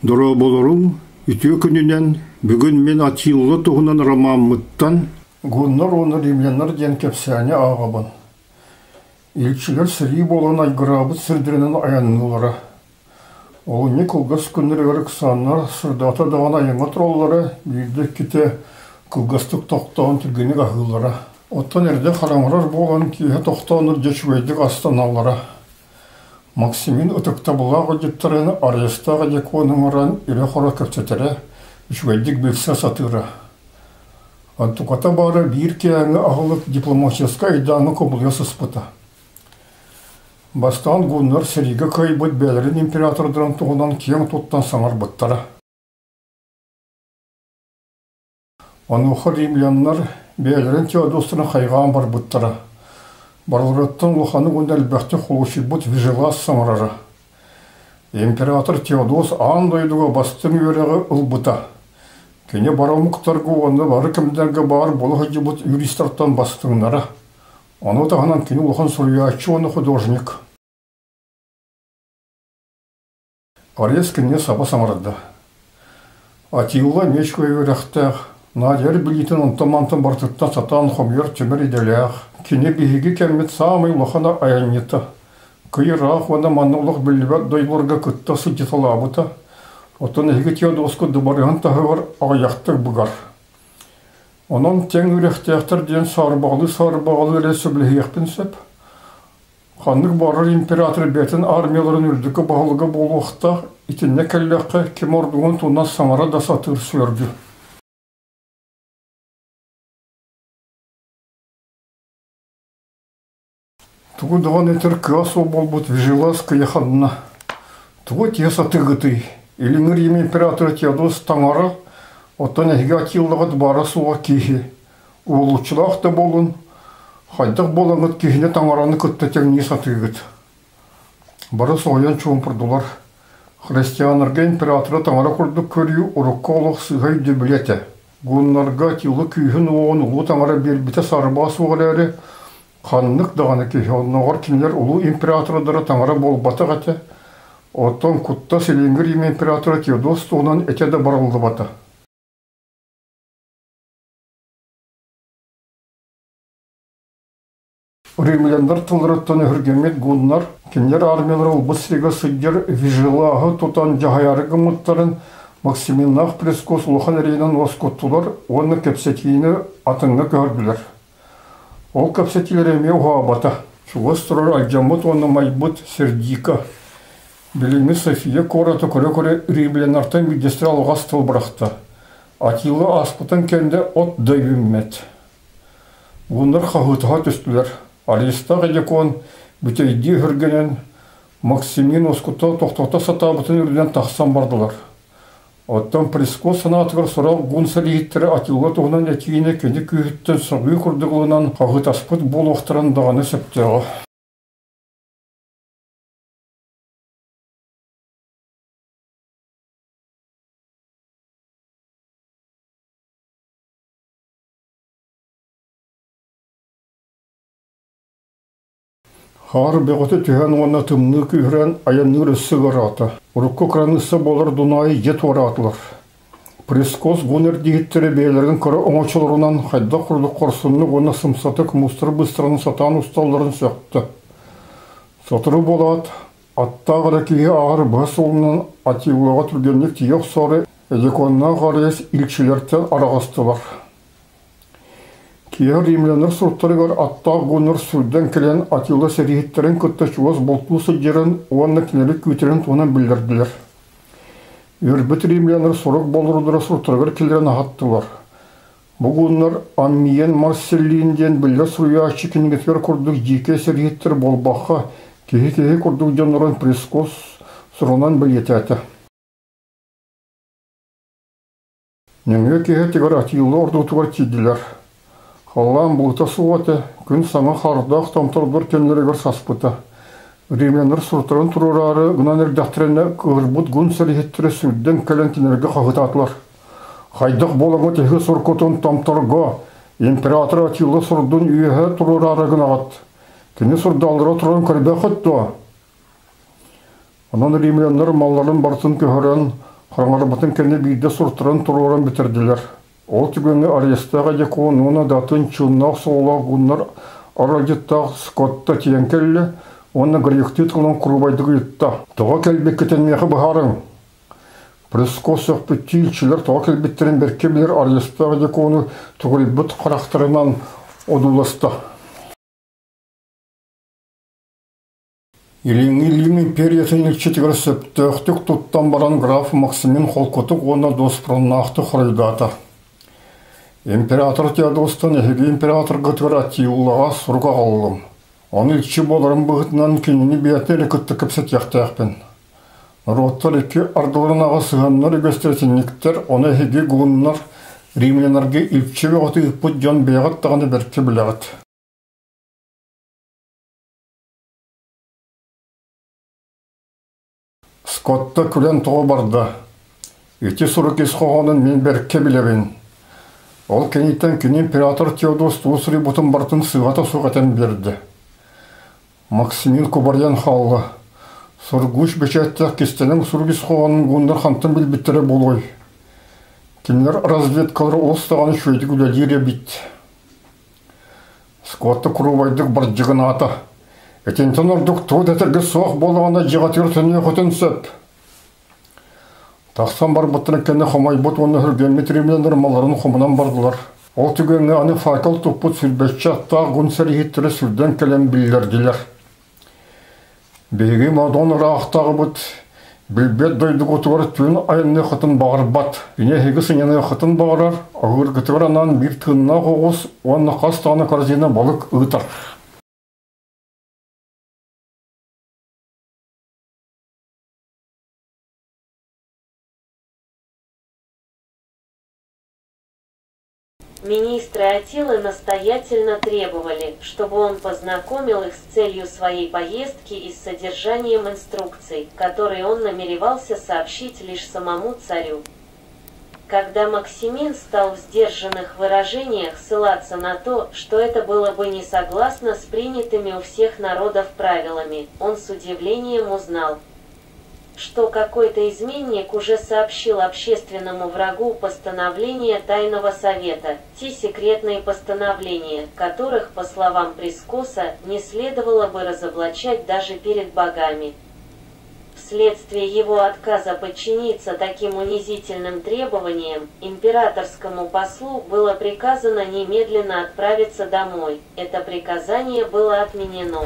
Дорооболоруҥ, үтүө күнүнэн! Бүгүн мин Атилла туһунан ромаммыттан «Гуннар уонна римляннар» диэн кэпсээни ааҕабын. Илчилэр сэрии буолан айгыраабыт сирдэринэн айанныыллара. Олунньу кылгас күннэригэр ыксааннар сырдаата даҕаны айаҥҥа тураллара, биирдэ-иккитэ кылгастык тохтоон түргэнник аһыыллара. Оттон эрдэ хараҥарар буолан киэһэ тохтооннор дьэ үчүгэйдик астаналлара. Максимин ытыктабыллаах ыалдьыттарын арыйыстаах дьокуон ыҥыран ирэ-хоро кэпсэтэрэ, үчүгэйдик билсэ сатыыра. Онтуката баара биир киэһээҥҥи аһылык дипломатическай айдааҥҥа кубулуйа сыспыта. Бастаан гуннар сэриигэ кыайбыт бэйэлэрин императордарын туһунан киэҥ туттан саҥарбыттара. Онуоха римляннар бэйэлэрин Теодостарын хайҕаан барбыттара. Барыларыттан улаханнык уонна элбэхтик холуочуйбут Вижелас саҥарара. Император Теодос аан дойдуга бастыҥ үөрэҕи ылбыта. Кини бары омуктарга уонна бары кэмнэргэ баар буола сылдьыбыт юристартан бастыҥнара. Ону таһынан кини улахан суруйааччы уонна художник. Арес кинини саба саҥарда: Атилла мечкой үөрэхтээх, Надя билиитин онтон-мантан барытыттан сатаан хомуйар түмэр идэлээх, кини биһиги кэммит саамай улахан айанньыта, кый ыраах уонна манна олох биллибэт дойдуларга кытта сылдьыталаабыта, оттон эһиги Теодоска дыбарыһын таһыгар аҕыйахтык быгар. Онон тэҥ үрэхтээхтэр диэн саарбаҕалыы-саарбаҕалыы эрэ сөбүлэһиэхпин сөп. Ханнык баҕарар император бэйэтин армияларын үрдүкү баһылыга буолуохтаах, итиннэ кэллэххэ ким ордугун туһунан саҥара да сатыыр сүөргү. Тугу даҕаны этэр кыа суох буолбут Вжилас кыйаханна. Тугу этиэ сатыыгытый? Илиҥҥи Рим императора Теодос таҥара, оттон эһиги Атиллаҕыт баара-суоҕа киһи. Уолуччулаах да буолун, хайдах буолаҥҥыт киһини таҥараны кытта тэҥнии сатыыгыт. Бары соһуйан чуумпурдулар. Христианнарга императоры таҥара курдук көрүү урукку олох сыыһа өйдөбүлэ этэ. Гуннарга Атилла күүһүн-уоҕун улуу таҥара биэрбитэ саарбаҕа суох эрээри, ханнык даҕаны киһи оннооҕор кинилэр улуу императордара таҥара буолбатах этэ. Оттон куттас Илиҥҥи Рим императора Теодос туһунан этэ да барыллыбата. Римляннар тылларыттан өһүргэммит гуннар кинилэр армиялара ылбыт сиргэ сылдьар Вижелаһы тутан дьаһайаары гыммыттарын Максиминнаах Прескос улахан эрэйинэн уоскуттулар уонна кэпсэтиини атыҥҥа көһөрдүлэр. Ол кэпсэтиилэрэ эмиэ уһаабата. Чугас турар алдьаммыт уонна майбыт Сердика билиҥҥи София куораты көрө-көрө римляннартан биирдэстэрэ алҕас тыл бырахта. Атилла ааспытын кэннэ от да үүммэт. Гуннар хаһыытаһа түстүлэр. Аристарх дьокуон бүтэйдии өһүргэнэн Максимин уоскута тохтото сатаабытын үрдүнэн тахсан бардылар. Оттон Преско санаатыгар сорох гун сэрииһиттэрэ Атилла туһунан этиини кини күүһүттэн сөҕүү курдук ылынан хаһыытаспыт буолуохтарын даҕаны сөптөөҕө. Хаар бөҕөтө түһэн уонна тымныы күүһүрэн айанныыр өссө ыараата. Урукку кыраныысса буолар Дунаайы дьэ туораатылар. Прескос гун эрдиһиттэрэ бэйэлэрин кыра оҥочолорунан хайдах курдук хорсуннук уонна сымсатык мустар быстаран сатаан усталларын сөхтө. Сотору буолаат, аттаах эрэ киһи ааҕар быһа суолунан Атилаҕа түргэнник тиийэ охсоору Эдиконнаах Арес илчилэртэн араҕыстылар. Киэһэ римляннар суруктарыгар аттаах гуннар сүүрдэн кэлэн Атилла сэрииһиттэрин кытта чугас бултуу сылдьарын уонна кинилэри күүтэрин туһунан биллэрдилэр. Үөрбүт римляннар сурук болурундара суруктарыгар киллэрэн аһаттылар. Бу гуннар Аммиен Марселлин диэн биллэр суруйааччы кинигэтигэр курдук дьиикэй сэрииһиттэр буолбакка, киһи-киһи курдук дьоннорун Прискос сурунан бэлиэтээтэ. Нөҥүө киэһэтигэр Атилла ордуутугар тиийдилэр. Халлаан былыта суох этэ, күн саҥа хаардаах томтордор кэмнэригэр саспыта. Римляннар суруттаран туруораары гынан эрдэхтэринэ кыыһырбыт гун сэрииһиттэрэ сүүрдэн кэлэн кинилэргэ хаһыытаатылар. Хайдах буолаҥҥыт эһиги суркутун томторго император Атилла сурдун үөһэ туруораары гынаҕыт? Кини сурдааллара туран көрбөххүт дуо? Онон римляннар малларын барытын көһөрөн, Хараҥарбытын кэннэ биирдэ суртаран туруоран бүтэрдилэр. Ол түгэҥҥэ Арестаах дьокуон уонна да атын чуумнаах суоллаах гуннар аралдьыттаах Скотта тиийэн кэллэ уонна гректыы тылынан куруубайдык ыйытта: «Тоҕо кэлбиккитин миэхэ быһаарыҥ!» Преско сөхпүттүү илчилэр тоҕо кэлбиттэрин бэркэ билэр Арестаах дьокуону тугуруйбут харахтарынан одууласта. Илиҥҥи Илим империятын илчитигэр сөптөөхтүк туттан баран граф Максимин холкутук уонна дуоспуруннаахтык хоруйдаата. Император Теодостан эһиги императоргытыгар Атиллаҕа сурук аҕаллым. Ону илчи буоларым быһыытынан кинини бэйэтин эрэ кытта кэпсэтиэхтээхпин. Норуоттар икки ардыларынааҕы сыһыаннар үгэстэр итинниктэр, ону эһиги гуннар римляннарга илчи бөҕөтө ыыппыт дьон бэйэҕит даҕаны бэркэ билэҕит. Скотта күлэн тоҕо барда. Ити сурук ис хоһоонун мин бэркэ билэбин. Ол кэнниттэн кини император Теодос тугу суруйбутун барытын сыыһата суох этэн биэрдэ. Максимин кубарыйан хаалла. Сургуч бэчээттээх кистэлэҥ сурук ис хоһоонун гуннар хантан билбиттэрэ буолуой? Кинилэр разведкалара олус даҕаны үчүгэйдик үлэлиир эбит. Скотта куруубайдык бардьыгынаата. Итинтэн ордук тугу да этэргэ суох буоллаҕына дьиэҕитигэр төннүөххүтүн сөп. Тахсан барбыттарын кэннэ хомойбут уонна үргэммит римляннар малларын хомунан бардылар. Ол түгэҥҥэ аны факел туппут сүүрбэччэ аттаах гун сэрииһиттэрэ сүрдэн кэлэн биллэрдилэр. Биһиги Модон ыраахтааҕыбыт билбэт дойдугутугар түүн айанныаххытын баҕарбат. Кини эһиги сынньаныаххытын баҕарар, аһыыргытыгар анаан биир тыыннаах оҕус уонна хас даҕаны корзина балык ыытар. Министры Атилы настоятельно требовали, чтобы он познакомил их с целью своей поездки и с содержанием инструкций, которые он намеревался сообщить лишь самому царю. Когда Максимин стал в сдержанных выражениях ссылаться на то, что это было бы не согласно с принятыми у всех народов правилами, он с удивлением узнал, что какой-то изменник уже сообщил общественному врагу постановление Тайного Совета, те секретные постановления, которых, по словам Прискоса, не следовало бы разоблачать даже перед богами. Вследствие его отказа подчиниться таким унизительным требованиям, императорскому послу было приказано немедленно отправиться домой. Это приказание было отменено.